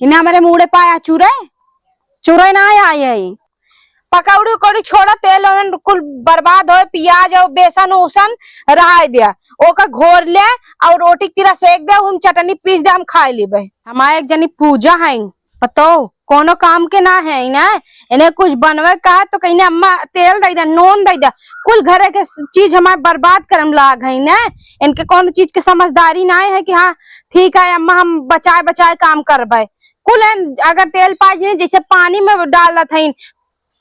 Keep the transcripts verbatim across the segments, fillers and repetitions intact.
इन्हें हमरे मूड़े पाया चुरे, चुरे ना आए है। पकौड़ी उकौड़ी छोड़ा, तेल ओहन कुल बर्बाद होए, पियाज और बेसन उसन रहाय दिया, ओका घोर ले और रोटी की तरह सेक दे, हम चटनी पीस दे, हम खाए लेबे। हमारे एक जनी पूजा है, पतो कोनो काम के ना है ना, इन्हें कुछ बनवे का है तो कहीं अम्मा तेल दे दे, नून दे दे, कुल घरे के चीज हमारे बर्बाद करम लाग है ना। इनके कोनो चीज के समझदारी ना है कि हाँ ठीक है अम्मा हम बचाए बचाए काम करबे। कुल एन अगर तेल पाई जइसे पानी में डालत हईन,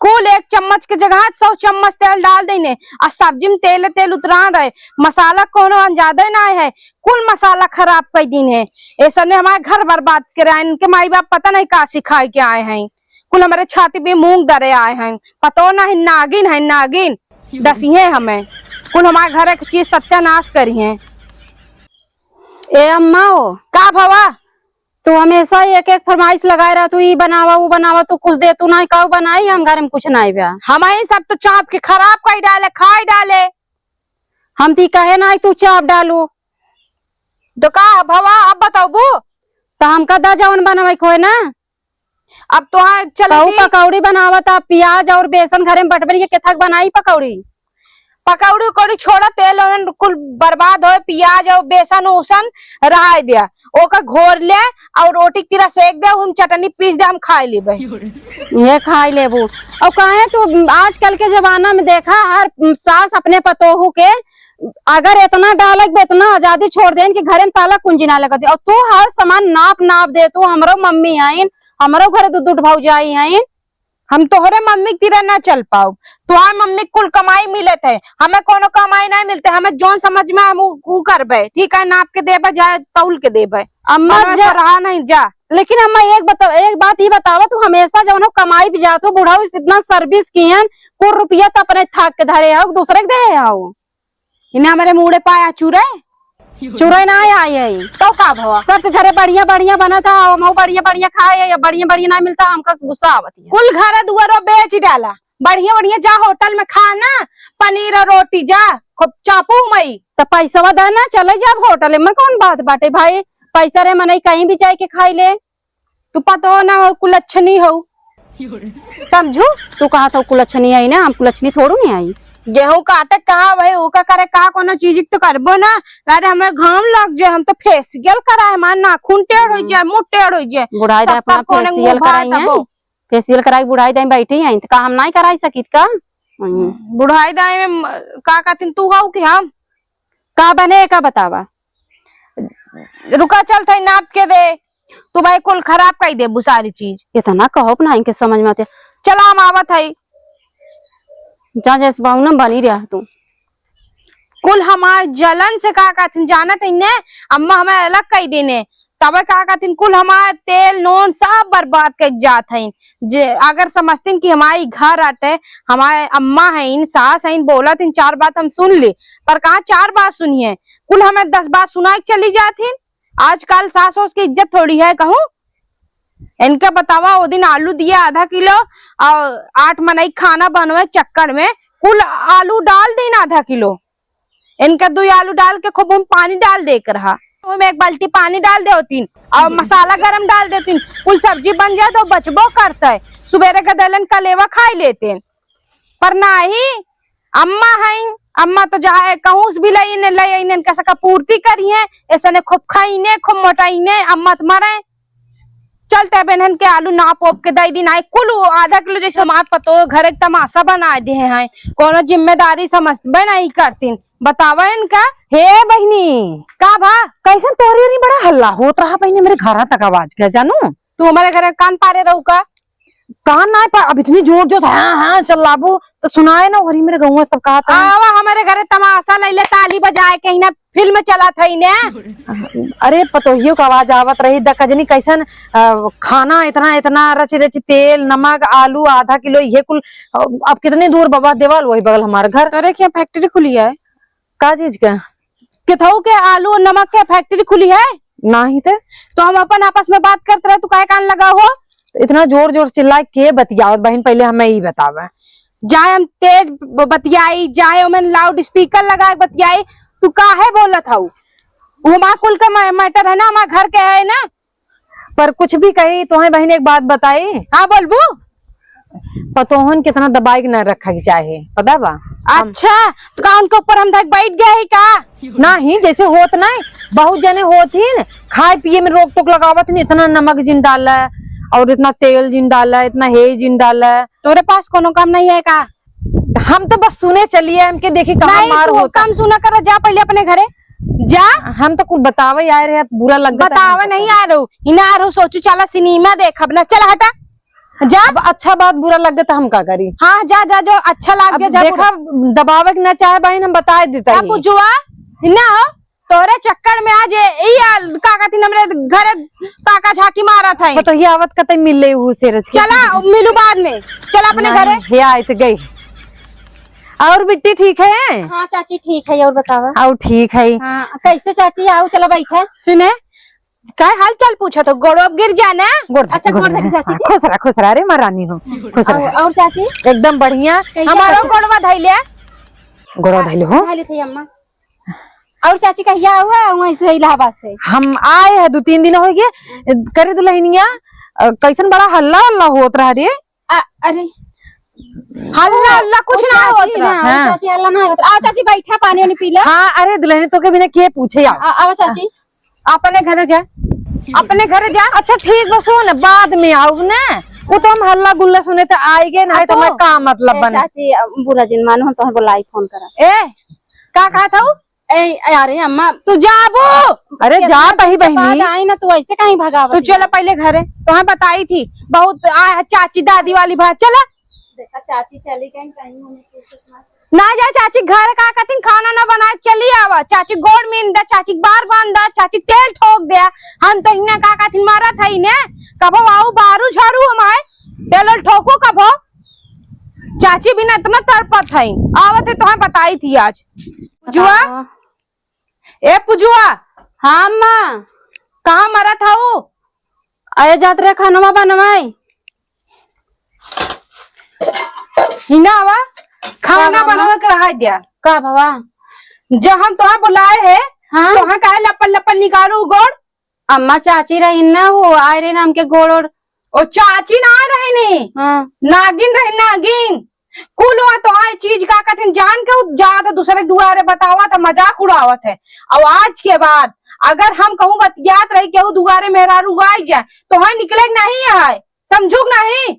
कुल एक चम्मच के जगह सौ चम्मच तेल डाल देने। आ सब्जी में तेल तेल उतरान रहे, मसाला कोनो अंजादे ना है, कुल मसाला खराब कर दीन है। ऐसा ने हमारे घर बर्बाद करे आए, इनके माई बाप पता नहीं का सिखाए के आए हैं। कुल हमारे छाती पे मूंग दरे आए हैं, पतो नहीं नागिन है नागिन, डसिहे हमें। कुल हमारे घर के चीज सत्यानाश करी हैं। ए अम्मा हो। का भवा? तू हमेशा एक एक फरमाइश लगाए रहा, तू ई बनावा, ऊ बनावा, तू कुछ दे, तू नाहीं कहू बनाई, हम घर में कुछ नाहीं बा। हम ही सब तो चाप के खराब कर डाले, खाई डाले। हम ती कहे नाहीं तू चाप डालू। तो का भवा, अब बताबू? तो हमका दा जवन बनवे खोए ना। अब तो हाँ चल कहू दी। पकौड़ी बनावत, आप पियाज और बेसन घरे में बटबे के केथक बनाई पकौड़ी। पकौड़ी उकौड़ी छोड़ा, तेल ओहन कुल बर्बाद होए, पियाज और बेसन उसन रहाय दिया, ओका घोर ले और रोटी की तरह सेक दे, हम चटनी पीस दे, हम खाए लेबे। ये खाए लेबू। और काहे तू आजकल के जमाना में देखा, हर सास अपने पतोहू के अगर इतना डाले के इतना आजादी छोड़ देन कि घरे में ताला कुंजी ना लगा दे। और तू हर सामान नाप नाप दे, तू हमरो मम्मी आइन, हमरो घर दू दू भौजाई आइन, हम तोहरे मम्मी की तरह ना चल पाउब। तुहार मम्मी कुल कमाई मिलत है, हमें कोनो कमाई नहीं मिलते। हमें जौन समझ में हम उ, उ करबे, ठीक है, नाप के देबे, चाहे तौल के देबे। अम्मा हमें जा तो रहा नहीं जा। लेकिन अम्मा एक बता, एक बात ही बतावा, तू हमेशा जौन हो कमाई भी जात हो, बुढ़ाऊ इतना सर्विस कियन, कुल रुपया तो अपने थाक के धरे हो, दूसरे के दे हो। इन्हें हमारे मुड़े पाया चुरे, चुरे ना आए है। तो का भवा? सबके घरे बढ़िया बढ़िया बना था, हम बढ़िया बढ़िया खाए, या बढ़िया बढ़िया ना मिलता, हमका गुस्सा आवत है। कुल घर दुआरो बेच डाला, बढ़िया बढ़िया जा होटल में खा ना, पनीर और रोटी जा, खूब चापू मई। तो पैसवा दे ना, चले जाब होटल में, कौन बात बाटे भाई? पैसा रे मनई कहीं भी जाए के खाई ले। तू पतो ना हो, कुलच्छनी हो। समझू? तू कहा था कुलच्छनी आई ना, हम कुलच्छनी थोड़ू नहीं आई। गेहूं काटे कहा भाई, ओका करे कहा, कोनो चीज तो करबो ना। अरे हमें घाम लग जाए, हम तो फेशियल कराए, हमार नाखून टेढ़ हो हम्म। जाए, मुंह टेढ़ हो जाए। बुढ़ाई दे अपना फेशियल कराई है, फेशियल कराई बुढ़ाई दे बैठी है, तो का हम नहीं कराई सकित का? हम्म। बुढ़ाई दाई में म-, का कहतीन तू हो कि हम? का बने का बतावा? रुका चल थे नाप के दे। तू भाई कुल खराब कर देबू सारी चीज। इतना कहो ना इनके समझ में आते। चला हम आवत है। जा जैसे बाबू ना बनी रहा तू। कुल हमार जलन से का कहथिन जानत है ने, अम्मा हमें अलग कर देने। तबे का कहथिन कुल हमार तेल नून सब बर्बाद कर जात है। जे अगर समझतिन कि हमारी घर आटे, हमारे अम्मा हैं, सास हैं, बोलत हैं, चार बात हम सुन ली, पर कहाँ चार बात सुनिए, कुल हमें दस बात सुना के चली जात हैं। आजकल सास ओस की इज्जत थोड़ी है कहूँ। इनका बतावा, वो दिन आलू दिया आधा किलो और आठ मनई खाना बनवे चक्कर में कुल आलू डाल दीन आधा किलो। इनका दुई आलू डाल के खूब हम पानी डाल दे के रहा, ओमे एक बाल्टी पानी डाल देवतीन और मसाला गरम डाल देतीन, कुल सब्जी बन जाए तो बचबो करता है। सुबेरे गदेलन कलेवा खाई लेते हैं। पर नाही, अम्मा हईन, अम्मा तो चाहे कहूँ से भी लई ने, लई ने, इनका सबका पूर्ति करी है, ऐसे ने खूब खाई ने, खूब मोटाई ने, अम्मा तो मरे। चलते अब इन्हन के आलू नाप ओप के दई दिन आई, कुल आधा किलो जैसे हमार पतो घरे के तमाशा बनाए दिए हैं, कोनो जिम्मेदारी समझबे नहीं करतीन। बतावा इनका। हे बहिनी। का भा? कैसन तोहरी ओरी बड़ा हल्ला होत रहा बहिनी, मेरे घर तक आवाज गया जानू। तू हमारे घर कान पारे रहू का? कान ना पा, अब इतनी जोर जोर से हाँ, हाँ, चिल्लाबू, तो सुनाए ना, वही मेरे गौवा सब कहा था। आवा हमारे घरे तमाशा लैले, ताली बजाए के ही ना, फिल्म चला था ही ने। अरे, पतोहियो का आवाज आवत रही, दकजनी कैसन, अ, खाना इतना, इतना रच रच तेल, नमक, आलू आधा किलो, ये कुल, अ, अब कितनी दूर बाबा देवाल, वही बगल हमारे घर। अरे, क्या फैक्ट्री खुली है? का चीज का? केथऊ के आलू और नमक के फैक्ट्री खुली है? नाही ते। तो हम अपन आपस में बात करत रहे, तू काहे कान लगा हो? इतना जोर जोर चिल्लाए के बतियावत बहिन, पहले हमें ई बतावे। जाए हम तेज ब-, बतियाई, जाए ओमें लाउड स्पीकर लगा के बतियाई, तू काहे बोलत हऊ? वो हमार कुल का मै-, मैटर है ना, हमार घर के है ना। पर कुछ भी कही, तोहे बहिन एक बात बताई। हाँ, बोलबू। पतोहन कितना दबाई के ना रखा के चाहे, पता बा? हम अच्छा, तो का उनके ऊपर हम धक बैठ गए ही का? नाही, जैसे होत नाही, बहुत जने होत ही न, खाए पिए में रोक टोक लगावत ही न, इतना नमक जिन डाला और इतना तेल जिन डाला, इतना हे जिन डाला। तोरे पास कोनो काम नहीं है का? हम तो बस सुने चलिए, हमके देखी कहाँ नहीं, मार तू होता। काम सुना कर, जा पहले अपने घरे जा। हम तो कुछ बतावे आए रहे, बुरा लग गया बतावे नहीं आ रहो, इना आ रहो, सोचू चला सिनेमा देखब ना, चल हटा। जा। अब अच्छा बात बुरा लग गया तो हम का करी? हाँ, जा, जा, जो अच्छा लाग अब जा, जा, देखा, बुरा। दबावे के ना चाहे बहिन, हम बताए देता का ही। पुजुआ, ना हो, तोरे चक्कर में आज ये, ई आ, का कहती, हमरे घरे ताका झाकी मारत है। पतोहिया आवत कतई मिल ले ऊ सेरज के। चला, मिलू बाद में, चला अपने नहीं, घरे। हे आए तो गई। और बिट्टी ठीक है? हाँ चाची, ठीक है। और बतावा? और ठीक है। हाँ, कैसे चाची? आओ, चलो बैठे। सुने, का हाल चाल पूछत हो? गोड़ो अब गिर जाना। गोड़ धर, अच्छा, गोड़ गोड़ धर। धर, चाची। हाँ, खुश रहा, खुश रहा रे, महारानी हो, खुश और, रहा। और चाची? एकदम बढ़िया। कैसे हमारो चाची? गोड़वा धैले। गोड़वा धैले हो। धैले थे अम्मा। और चाची, कहिया हुआ वहीं से, इलाहाबाद से? हम आए हैं, दो तीन दिन हो गए। करे दुल्हनिया, अ, कैसन बड़ा हल्ला हल्ला होत रहा रे? आ, अरे, हल्ला, हल्ला कुछ ओ ना चाची होत रहा। ना, ओ हाँ। चाची, हल्ला ना होत। आओ चाची, बैठा, पानी वानी पी ला। हाँ, अरे दुल्हन, तो के बिना के पूछे, आओ। आ, आओ चाची। अपने घरे जा, अपने घरे जा। अच्छा ठीक बा, सुन, बाद में आउब ना। वो तो हम हल्ला गुल्ला सुने तो आएगे ना, तो हमें का मतलब ए, बने? चाची, अब बुरा जिन मानो, हम तोहे बुलाई फोन करा। ए, का कहा था? ए, अरे अम्मा, तू जाबो। अरे कितना जा तही दिन के बाद बहिनी। आई ना, तू ऐसे काहे भगावत तू चलो है? पहले घरे, तो हम बताई थी बहुत आ, चाची दादी वाली बात। चला। देखा चाची चली गई, कहीं हमें कुछ ना ना जा चाची, घर का कथिन खाना ना बनाए, चली आवा। चाची गोड़ मीन दा, चाची बार बांध दा, चाची तेल ठोक दे। हम तो इन्ना का कथिन मारत है इन्हें, कबो आऊ बारू झारू हमारे, तेल ओल ठोको कबो। चाची बिना इतना तड़पत है, आवत है तो हम बताई थी आज। जुआ, बताओ। ए पुजुआ। हाँ अम्मा। कहाँ मरत हऊ? अरे जात रहे खानवा बनवाई। हिना आवा, खाना का बाबा? बनवा के रहा दिया। का बाबा? जब हम तोहार बुलाए है, हाँ? तोहार काहे लपन लपन निकालू गोड़? अम्मा चाची रही ना, वो आए रहे ना हमके गोड़ ओड़। ओ चाची ना रही नी, हाँ। नागिन रही नागिन। कुल हुआ तो आए चीज का कथिन जान के उ जात दूसरे दुआरे बतावा त मजाक उड़ावत है। और आज के बाद अगर हम कहूँ बतियात रही केहू दुआरे मेहरारू आई जाए तो हाँ निकले के नहीं है, समझू के नहीं?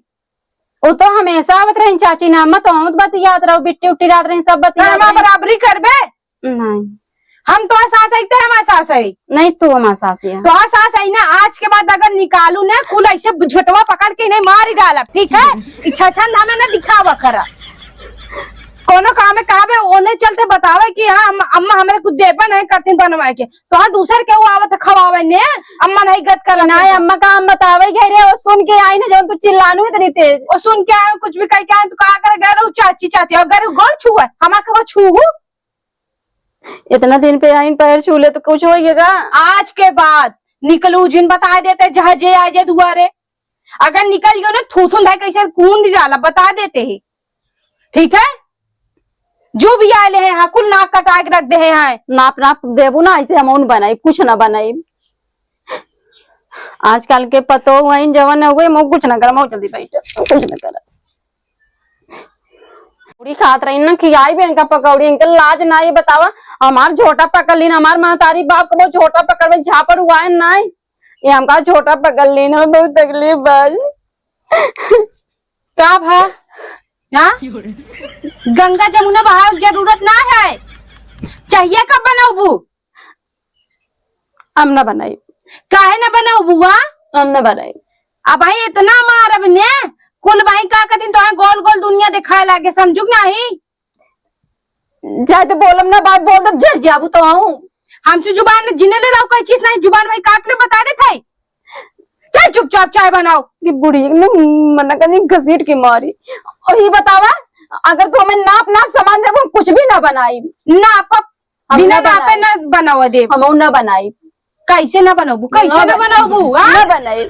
वो तो हमेशा आवत रही चाची ना, अम्मा तो हम बतियात रहो, बिट्टी उट्टी रात रही, सब तो बतियात हमार रही। बराबरी करबे? नहीं। हम तोहार सास है, ते हमार सास है। नहीं, तू हमार सास है। तोहार सास है ना, आज के बाद अगर निकालू ना, कुल ऐसे झोटवा पकड़ के इन्हें मार ही डालब, ठीक है? ई छछन हमें ना दिखावा करा। कोनो काम में कहबे, ओने चलते बतावे कि हाँ, हम, अम्मा हमरे कुछ देबे नहीं करतीन बनवाए के। तोहार दूसर केहू आवत खवावे ने, अम्मा नहीं गत करत ना, है। अम्मा का हम बतावे गए रे, वो सुन के आई ना, जब तू चिल्लानू इतनी तेज। वो सुन के आए, कुछ भी कह के आए, तो का करे गए रहू चाची, चाची, अगर गोड़ छुए, हमार कबो छूहू? इतना दिन पे आइन पैर छू ले तो कुछ होइएगा? आज के बाद निकलू जिन बताए देते, जहाँ जे आए जे दुआरे। अगर निकल गयो ना, थूथुन धाय कैसे खून निकाला, बता देते हैं। ठीक है? जो भी आए ले हैं, हाँ, कुल नाक कटा के रख दे हैं। नाप, नाप देबू ना, ऐसे हम उन बनाई, कुछ ना बनाई। आजकल के पतो हुआ इन जवन हो गए, मो कुछ ना कर, मो जल्दी बैठ, कुछ ना कर। पूरी खात रही ना, खियाई भी इनका पकौड़ी, इनके लाज ना, ये बतावा, हमार झोटा पकड़ लीन, हमार महतारी बाप को वो झोटा पकड़वे झापड़ हुआ है ना, ये हमका झोटा पकड़ लीन, हमें बहुत तकलीफ बा। का भा? हाँ? गंगा जमुना बहाव जरूरत ना है, चाहिए कब बनाऊ? हम ना बनाई। काहे ना बनाऊ बुआ? हम ना बनाई। अब भाई इतना मारब ने, कुल भाई का कथिन तोहे गोल गोल दुनिया दिखाए लागे, समझू कि नहीं? जाए तो बोलम ना, बात बोल दब जर जाबू तो आऊं। हमसे जुबान ने जिने ले रहो, कोई चीज नहीं, जुबान भाई काट ले बता दे थे। चल चुपचाप चाय बनाओ। ये बुढ़ी ने मना कर घसीट के मारी। और ये बतावा, अगर तू हमें नाप नाप सामान दे, वो कुछ भी ना बनाई। नाप हम बिना ना नापे बनाई। ना बनावा देब। हम ना बनाई। कैसे ना बनौबू? कैसे ना ना बनाई। बनौबू, हाँ? ना बनाई।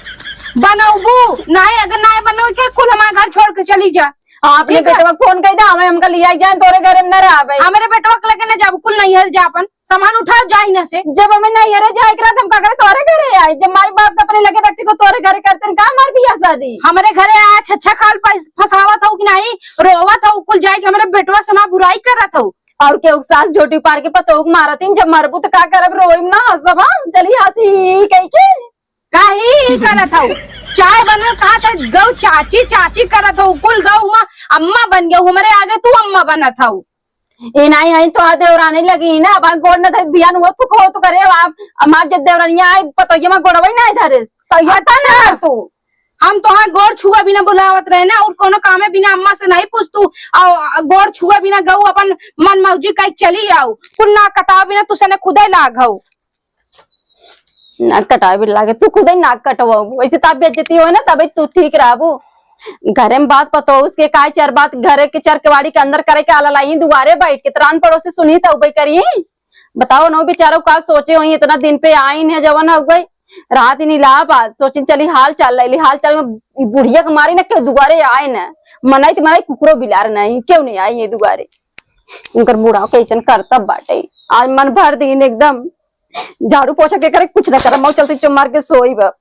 बनौबू? नहीं, अगर नहीं बनौ के कुल हमारे घर छोड़ के चली जा। हाँ, अपने ठीक है। बेटवा के फोन कइ दा, हमें हमका लिया जाए, तोरे घरे में न रहबे। हमरे बेटवा के लगे न जाब, कुल नैहर जा, अपन सामान उठा जा हियाँ से। जब हमें नैहरे जाए के रहा, हम का करे तोरे घरे आए? जब माई बाप के अपने लगे रखे को तोरे घरे करते हैं, का हमार बियाह शादी? हमरे घरे आए, अच्छा अच्छा खाल फंसावत हऊ कि नहीं, रोवत हऊ, कुल जाए के हमरे बेटवा से हमार बुराई करत हऊ। और केहू सास झोटी पार के पतोह के मारत हीं, जब मरबू त का करब? रोइम ना, हंसब हम, चली हंसी ही कह के। का ही ही करत हऊ? चाय बनल कहा त गऊ चाची चाची करत हऊ, कुल गऊ हुआ अम्मा बन गऊ, हमरे आगे तू अम्मा बनत हऊ। ए नाई, आई तो आ देवरानी लगी ना, अब गोड़ न धर, बियान हो तू कहो तू करे, अब हमार जब देवरानिया आई, पतोहिया में गोड़वई नाई धरे, तो ये हद ना। तू हम तोहार गोड़ छुआ बिना बुलावत रहे ना, और कोनो कामे बिना अम्मा से नहीं पूछतू, और गोड़ छुआ बिना गऊ अपन मन मौजी कई चली आऊ, कुल नाक कटाव बिना तू सने खुदे लाग हऊ। नाक कटावे लागे, तू खुदे नाक कटवाऊ, वैसे तब बेइज्जती होए ना, तबे तू ठीक रहबू। घरे में बात पतोह उसके काय चार बात घरे के चार केवाड़ी के अंदर करे के आला लाई, दुआरे बैठ के तरान पड़ोसी सुनी तउबे करी। बताओ ना, बेचारो का सोचे होई, इतना दिन पे आइन है, जवन हो गई, रात ही नहीं ला बात, सोचिन चली हाल चाल लैली, हाल चाल में ई बुढ़िया के मारी ना, क्यों दुआरे आए ना, मनई त मनई, कुकुरो बिलार नहीं, क्यों नहीं आई ये दुआरे। उनकर बुढ़ाव कैसन करतब बाटे, आज मन भर दिन एकदम झाड़ू पोछा के करे, कुछ ना करे, मऊ चलती चुप मार के सोई बा।